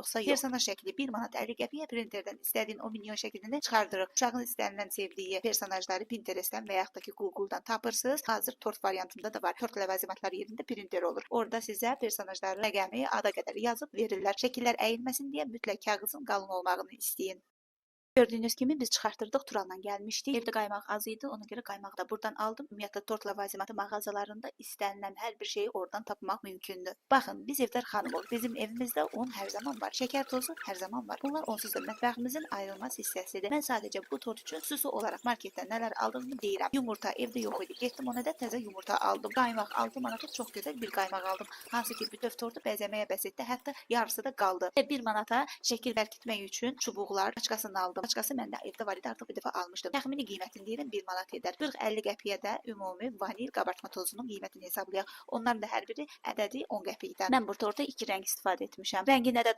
yoxsa yox. Personaj şəkli 1 manat 50 qəpiyə printerdən istədiyin o minyon şəklini çıxardırıq. Uşağın istənilən sevdiyi personajları Pinterestdən və yaxud da ki Google'dan tapırsınız. Hazır tort variantında da var. Tort ləvazimatları yerində printer olur. Orada sizə personajları rəqəmi ada qədər yazıb verirlər. Şəkillər əyilməsin deyə mütləq kağızın qalın olmağını istəyin. Gördüyünüz kimi biz çıxartdırdıq, Turandan gəlmişdik. Evdə qaymaq az idi, ona görə qaymağı da buradan aldım. Ümumiyyətlə tort ləvazimatı mağazalarında istənilən hər bir şeyi oradan tapmaq mümkündür. Baxın, biz evlər xanımıq. Bizim evimizdə un hər zaman var, şəkər tozu hər zaman var. Bunlar onsuz da mətbəximizin ayrılmaz hissəsidir. Mən sadəcə bu tort üçün xüsusi olaraq marketdən nələr aldığımı deyirəm. Yumurta evdə yox idi. Getdim ona da təzə yumurta aldım. Qaymaq 6 manata çox gözəl bir qaymaq aldım. Hansı ki bütöv tortu bəzəməyə bəs etdi. Hətta yarısı da qaldı. Və 1 manata şəkil bərkitmək üçün çubuqlar, paçkasını aldım. Paçkası məndə evdə var idi, artıq bir dəfə almışdım. Təxmini qiymətini deyirəm, 1 manat edər. 40-50 qəpiyə də ümumi vanil qabartma tozunun qiymətini hesablayaq. Onların da hər biri ədədi 10 qəpikdən. Mən bu torta 2 rəng istifadə etmişəm. Rənginə də